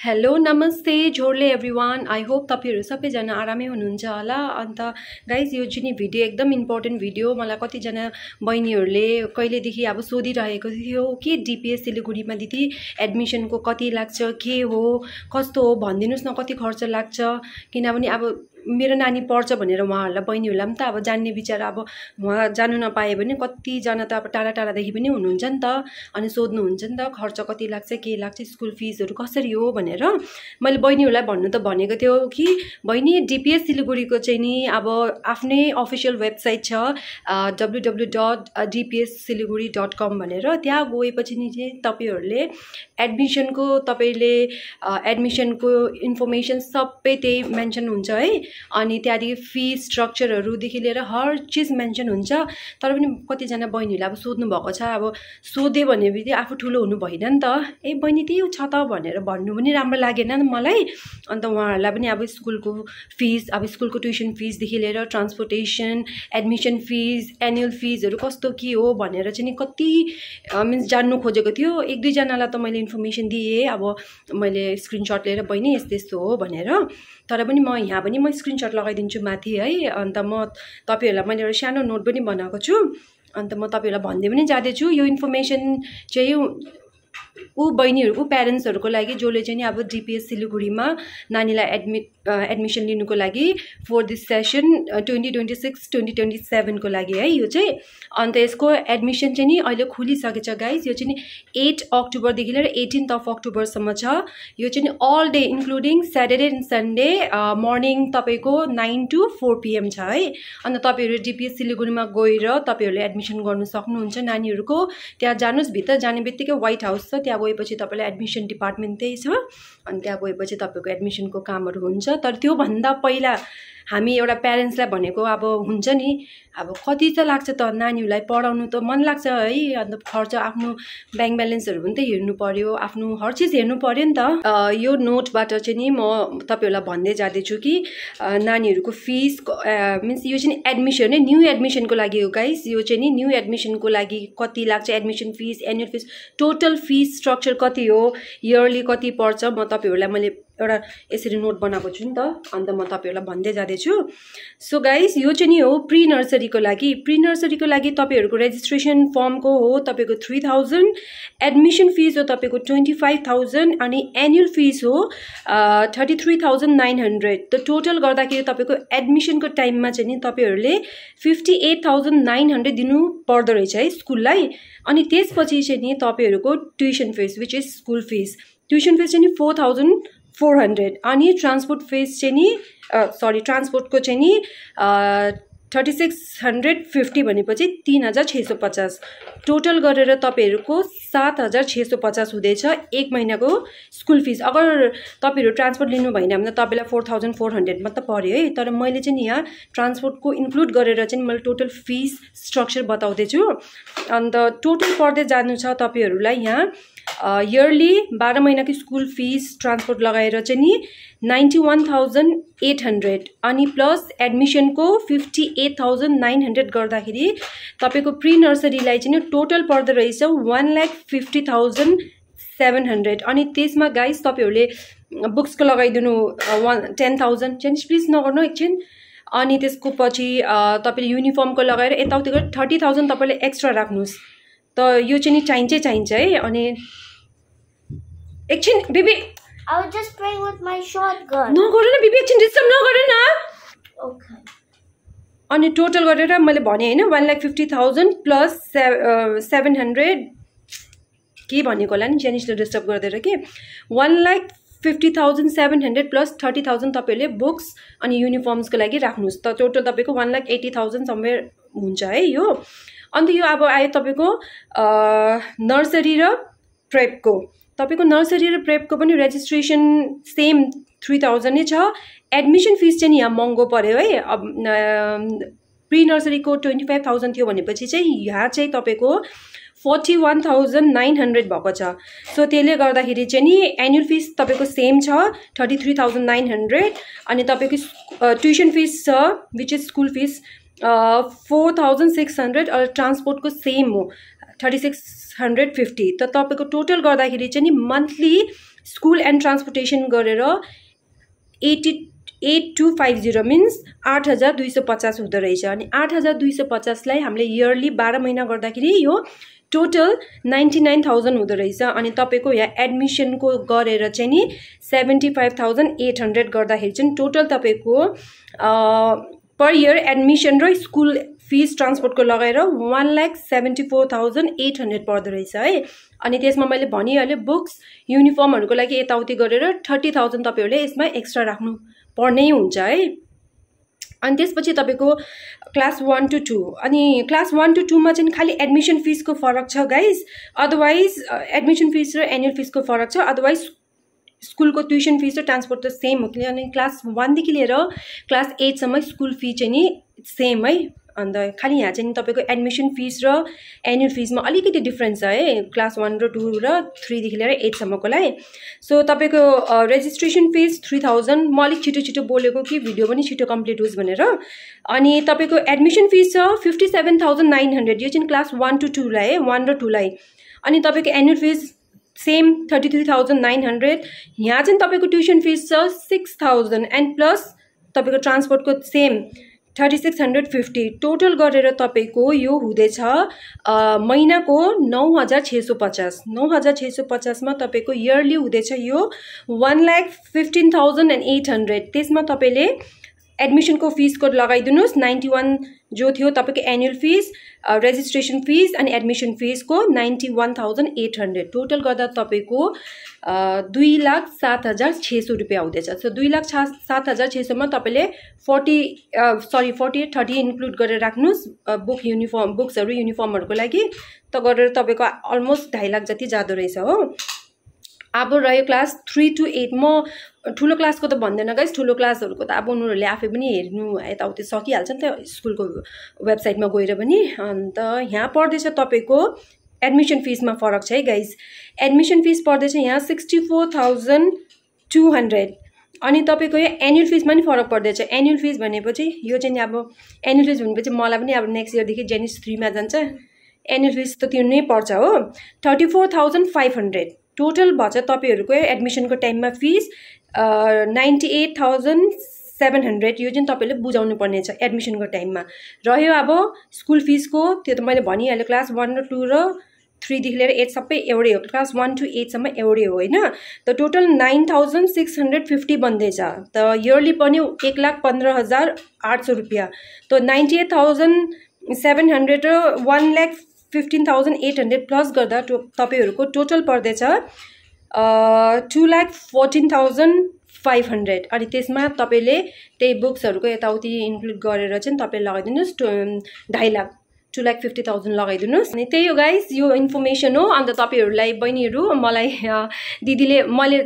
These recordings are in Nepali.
हेलो नमस्ते झोरले एभ्रिवान आई होप तपाईहरु सबैजना आरामै हुनुहुन्छ होला। अन्त गाइज यो चाहिँ भिडियो एकदम इम्पोर्टेन्ट भिडियो। मलाई कतिजना बहिनीहरुले कहिलेदेखि अब सोधिरहेको थियो कि डीपीएस सिलिगुडीमा दिदी एडमिसनको कति लाग्छ, के हो कस्तो हो भनिदिनुस् न, कति खर्च लाग्छ। किनभने अब मेरो नानी पढ्छ भनेर उहाँहरुलाई बहिनीहरुलाई पनि त अब जान्ने विचार, अब उहाँ जानु नपाए भने कतिजना त अब टाढा टाढादेखि पनि हुनुहुन्छ नि त, अनि सोध्नुहुन्छ नि त खर्च कति लाग्छ, के लाग्छ, स्कुल फिजहरु कसरी हो भनेर। मैले बहिनीहरुलाई भन्नु त भनेको थियो कि बहिनी डीपीएस सिलिगुडीको चाहिँ नि अब आफ्नै अफिसियल वेबसाइट छ www.dpssiliguri.com भनेर। त्यहाँ गएपछि नि चाहिँ तपाईहरुले एडमिसनको एडमिसनको इन्फर्मेसन सबै त्यही मेन्सन हुन्छ है। अनि त्यहाँदेखि फी स्ट्रक्चरहरुदेखि लिएर हर चीज मेन्सन हुन्छ। तर पनि कतिजना बहिनीहरुले अब सोध्नु भएको छ, अब सोधे भनेपछि आफू ठुलो हुनु भएन नि त, ए बहिनी त्यही छ त भनेर भन्नु पनि राम्रो लागेन नि मलाई। अन्त उहाँहरुलाई पनि अब स्कुलको फिज, अब स्कुलको ट्युसन फिजदेखि लिएर ट्रान्सपोर्टेसन, एडमिसन फिज, एनुअल फिजहरु कस्तो के हो भनेर चाहिँ नि कति मिन्स जान्नु खोजेको थियो। एक दुई जनालाई त मैले इन्फर्मेसन दिए, अब मैले स्क्रिनशट लिएर बहिनी यस्तो यस्तो हो भनेर। तर पनि यहाँ पनि म स्क्रिनशट लगाइदिन्छु माथि है। अन्त म तपाईहरुलाई मैले एउटा सानो नोट पनि बनाएको छु। अन्त म तपाईहरुलाई भन्दै पनि जाँदैछु। यो इन्फर्मेसन चाहिँ बहिनीहरुको प्यारेन्ट्सहरुको लागि जसले चाहिँ नि अब डीपीएस सिलिगुडीमा नानीलाई एडमिसन लिनुको लागि फर दिस सेसन 2026-2027 को लागि है यो चाहिँ। अन्त यसको एडमिसन चाहिँ नि अहिले खुलिसकेछ गाइज। यो चाहिँ नि 8 अक्टोबरदेखि लिएर 18 अक्टोबरसम्म छ। यो चाहिँ नि all day including Saturday and Sunday morning तपाईको 9 to 4 PM छ है। अन्त तपाईहरु डीपीएस सिलिगुडीमा गएर तपाईहरुले एडमिसन गर्न सक्नुहुन्छ नानीहरुको। त्यहाँ जानुस्, भित्र जाने बित्तिकै व्हाइट हाउस छ, त्यहाँ गएपछि तपाईलाई एडमिसन डिपार्टमेन्ट त्यही छ। अनि त्यहाँ गएपछि तपाईको एडमिसनको कामहरु हुन्छ। तर त्यो भन्दा पहिला हामी एउटा प्यारेन्ट्सलाई भनेको अब हुन्छ नि, अब कति त लाग्छ त नानीहरुलाई पढाउनु त मन लाग्छ है। अन्त खर्च आफ्नो ब्याङ्क ब्यालेन्सहरु पनि त हेर्नु पर्यो, आफ्नो हर चीज हेर्नु पर्यो नि त। यो नोटबाट चाहिँ नि म तपाईहरुलाई भन्दै जाँदैछु कि नानीहरुको फिस मिन्स यो चाहिँ एडमिसन नै न्यू एडमिसनको लागि हो गाइस। यो चाहिँ नि न्यू एडमिसनको लागि कति लाग्छ, admission fees, annual fees, total fees structure कति हो, इयरली कति पर्छ, म तपाईहरुलाई मैले एउटा यसरी नोट बनाएको छु नि त। अन्त म तपाईहरुलाई भन्दै जाँदैछु। सो गाइस यो चाहिँ नि हो प्री नर्सरीको लागि। प्री नर्सरीको लागि तपाईहरुको रेजिस्ट्रेसन फर्मको हो तपाईको 3000, एडमिसन फिस हो तपाईको 25000 अनि एनुअल फिस हो 33900। त टोटल गर्दाखेरि तपाईको एडमिसनको टाइममा चाहिँ नि तपाईहरुले 58900 दिनु पर्दो रहेछ है स्कुललाई। अनि त्यसपछि चाहिँ नि तपाईहरुको tuition fees which is school fees, tuition fees चाहिँ नि 4400 अनि ट्रान्सपोर्ट फिस चाहिँ नि ट्रान्सपोर्टको चाहिँ नि 3650 भनेपछि 3650। टोटल गरेर तपाईहरुको 7650 हुँदैछ एक महिनाको स्कुल फिस। अगर तपाईहरु ट्रान्सपोर्ट लिनु भएन भने तपाईलाई 4400 मात्र पर्यो है। तर मैले चाहिँ नि यहाँ ट्रान्सपोर्टको इन्क्लुड गरेर चाहिँ मैले टोटल फिस स्ट्रक्चर बताउँदै छु। अन्त टोटल पर्दै जानु छ तपाईहरुलाई यहाँ इयरली 12 महिनाको स्कुल फिस ट्रान्सपोर्ट लगाएर चाहिँ नि 91800 अनि प्लस एडमिसनको 58900 गर्दाखेरि तपाईको प्री नर्सरीलाई चाहिँ टोटल पर्दो रहेछ 1,50,700। अनि त्यसमा गाइस तपाईहरुले बुक्सको लगाइदिनु 10,000 चाहिँ प्लिज नगर्नु एकछिन। अनि त्यसको पछि तपाईले युनिफर्मको लगाएर यताउति गरेर 30,000 तपाईले एक्स्ट्रा राख्नुस्। त यो चाहिँ नि चाहिन्छ है। अनि एकछिन baby I was just playing with my shotgun. No, गरे न बेबी, एकछिन डिस्टर्ब नगरे न। Okay. अनि टोटल गरेर मैले भने हैन 1,50,000 प्लस 700 के भनेको होला नि जेनिसले डिस्टर्ब गर्दैन के 1,50,700 प्लस 30,000 तपाईले बुक्स अनि युनिफर्म्सको लागि राख्नुस्। त टोटल तपाईको 1,80,000 समवेयर हुन्छ है यो। अन्त यो अब आयो तपाईको नर्सरी र प्रेपको। तपाईको नर्सरी र प्रेपको पनि रेजिस्ट्रेसन सेम 3000 नै छ। एडमिसन फिस चाहिँ यहाँ महँगो पर्यो है। अब प्री नर्सरीको 25,000 थियो भनेपछि चाहिँ यहाँ चाहिँ तपाईको 41,900 भएको छ। सो त्यसले गर्दाखेरि चाहिँ नि एनुअल फिस तपाईको सेम छ 33,900 अनि तपाईको ट्युसन फिस छ विच इज स्कुल फिस 4,600 और ट्रान्सपोर्टको सेम हो 3650। त तपाईको टोटल गर्दाखेरि चाहिँ नि मन्थली स्कुल एन्ड ट्रान्सपोर्टेसन गरेर 8250 मिन्स 8250 हुँदो रहेछ। अनि 8250 लाई हामीले इयरली 12 महिना गर्दाखेरि यो टोटल 99,000 हुँदो रहेछ। अनि तपाईको यहाँ एडमिसनको गरेर चाहिँ नि 75,800 गर्दाखेरि चाहिँ टोटल तपाईको पर इयर एडमिसन र स्कुल फिस ट्रान्सपोर्टको लगाएर 1,74,800 पर्दो रहेछ है। अनि त्यसमा मैले भनिहालेँ बुक्स युनिफर्महरूको लागि यताउति गरेर 30,000 तपाईहरुले यसमा एक्स्ट्रा राख्नु पर्नै हुन्छ है। अनि त्यसपछि तपाईको क्लास 1 to 2 अनि क्लास 1 to 2 मा चाहिँ खाली एडमिसन फिसको फरक छ गाइस। अदरवाइज एडमिसन फिस र एनुअल फिसको फरक छ। अदरवाइज स्कुलको ट्युसन फिस र ट्रान्सपोर्ट त सेम हो। किनभने क्लास 1 देखि लिएर क्लास 8 सम्म स्कुल फी चाहिँ नि सेम है। अन्त खाली यहाँ चाहिँ तपाईको एडमिसन फिस र एनुअल फिसमा अलिकति डिफरेन्स छ है क्लास 1 र 2 र 3 देखि लिएर 8 सम्मकोलाई। सो तपाईको रेजिस्ट्रेसन फिस 3000। म अलिक छिटो बोलेको कि भिडियो पनि छिटो कम्प्लिट होस् भनेर। अनि तपाईको एडमिसन फिस छ 57,900 यो चाहिँ क्लास 1 to 2 लाई है 1 र 2 लाई। अनि तपाईको एनुअल फिस सेम 33,900। यहाँ चाहिँ तपाईको ट्युसन फिस छ 6,000 एन्ड प्लस तपाईको ट्रान्सपोर्टको सेम 3650। टोटल गरेर तपाईको यो हुँदैछ महिनाको 9,650। 9,650 मा तपाईको इयरली हुँदैछ यो 1,15,800। त्यसमा तपाईले एडमिसनको फिसको लगाइदिनुस् 91 जो थियो तपाईको एनुअल फिस रेजिस्ट्रेसन फिस अनि एडमिसन फिसको 91,800। टोटल गर्दा तपाईको 2,07,600 रुपैयाँ हुँदैछ। सो 2,07,600 मा तपाईले 48-30 इन्क्लुड गरेर राख्नुस् बुक युनिफर्म बुक्सहरु युनिफर्महरुको लागि त गरेर तपाईको अलमोस्ट 2.5 लाख जति जादो रहेछ हो। अब रह्यो क्लास 3 to 8। म ठुलो क्लासको त भन्दैन गाइस। ठुलो क्लासहरुको त अब उनीहरुले आफै पनि हेर्नु यताउति सकिहाल्छ नि त स्कुलको वेबसाइटमा गएर पनि। अन्त यहाँ पर्दैछ तपाईको एडमिसन फिसमा फरक छ है गाइस। एडमिसन फिस पर्दैछ यहाँ 64,200। अनि तपाईको यो एनुअल फिसमा नि फरक पर्दैछ। एनुअल फिस भनेपछि यो चाहिँ अब एनुअल फिस भनेपछि मलाई पनि अब नेक्स्ट इयर देखि जेनिस 3 मा जान्छ एनुअल फिस त तिर्नै पर्छ हो 34,500। टोटल भन्छ तपाईहरुको एडमिसनको टाइममा फिस 98,700। यो चाहिँ तपाईले बुझाउनु पर्ने छ एडमिसनको टाइममा। रह्यो अब स्कुल फिसको त्यो त मैले भनिहालेँ क्लास 1 र 2 र 3 देखि लिएर 8 सबै एउटै हो। क्लास 1 to 8 सम्म एउटै हो हैन। त टोटल 9,650 बन्दैछ। त इयरली पनि 1,15,800 रुपैयाँ। त 98,700 र 1,15,800 प्लस गर्दा तपाईहरुको टोटल पर्दैछ 2,14,500। अनि त्यसमा तपाईले त्यही बुक्सहरुको यताउति इन्क्लुड गरेर चाहिँ तपाईले लगाइदिनुस् 2.5 लाख 2,50,000 लगाइदिनुस्। अनि त्यही हो गाइस यो इन्फर्मेसन हो। अन्त तपाईहरुलाई बहिनीहरु मलाई दिदीले मैले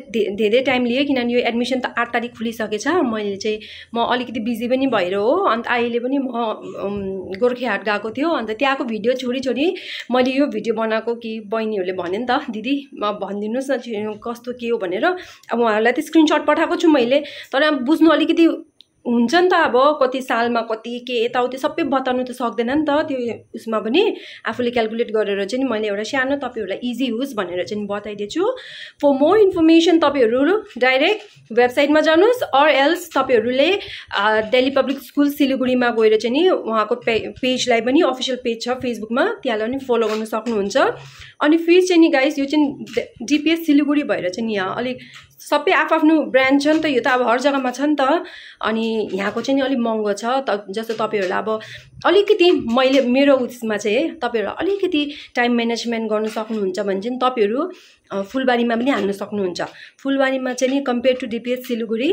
धेरै टाइम लिए किनभने यो एडमिसन त 8 तारिख खुलिसकेछ। मैले चाहिँ म अलिकति बिजी पनि भएर हो। अन्त अहिले पनि म गोर्खेहाट गएको थियो। अन्त त्यहाँको भिडियो छोडी मैले यो भिडियो बनाएको कि बहिनीहरुले भने नि त दिदी म भनिदिनुस् न कस्तो के हो भनेर। अब उहाँहरुलाई त स्क्रिनशट पठाएको छु मैले। तर बुझ्नु अलिकति हुन्छ नि त अब कति सालमा कति के यताउति सबै बताउनु त सक्दैन नि त त्यो उसमा पनि आफूले क्याल्कुलेट गरेर चाहिँ मैले एउटा सानो तपाईहरुलाई इजी होस् भनेर चाहिँ बताइदिन्छु। फर मोर इन्फर्मेसन तपाईहरु डाइरेक्ट वेबसाइटमा जानुस् अर एल्स तपाईहरुले दिल्ली पब्लिक स्कुल सिलिगुडीमा गएर चाहिँ नि उहाँको पेजलाई पनि अफिसियल पेज छ फेसबुकमा त्यहाँलाई पनि फलो गर्न सक्नुहुन्छ। अनि फिस चाहिँ नि गाइस यो चाहिँ डीपीएस सिलिगुडी भएर चाहिँ यहाँ अलिक सबै आफ्नो ब्रान्ड छ नि त। यो त अब हर जग्गामा छ नि त। अनि यहाँको चाहिँ नि अलिक महँगो छ त। जस्तो तपाईहरुलाई अब अलिकति मैले मेरो उसमा चाहिँ है तपाईहरु अलिकति टाइम म्यानेजमेन्ट गर्न सक्नुहुन्छ भने चाहिँ तपाईहरु फुलबारीमा पनि हाल्न सक्नुहुन्छ। फुलबारीमा चाहिँ नि compare to DPS Siliguri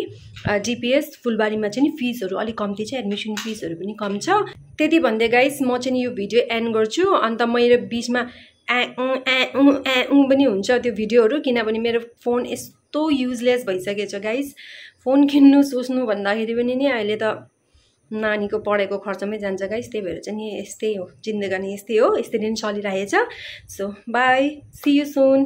DPS फुलबारीमा चाहिँ नि फिसहरु अलिक कम्ती छ एडमिसन फिसहरु पनि कम छ। त्यति भन्दै गाइस म चाहिँ नि यो भिडियो एन्ड गर्छु। अन्त मेरो बीचमा पनि हुन्छ त्यो भिडियोहरु किनभने मेरो फोन यस्तो युजलेस भइसकेछ गाइस। फोन किन्नु सोच्नु भन्दाखेरि पनि नि अहिले त नानीको पढाइको खर्चमै जान्छ गाइस। त्यही भएर चाहिँ नि यस्तै हो जिन्दगानी यस्तै हो। यसरी नै चलिरहेछ। So bye see you soon.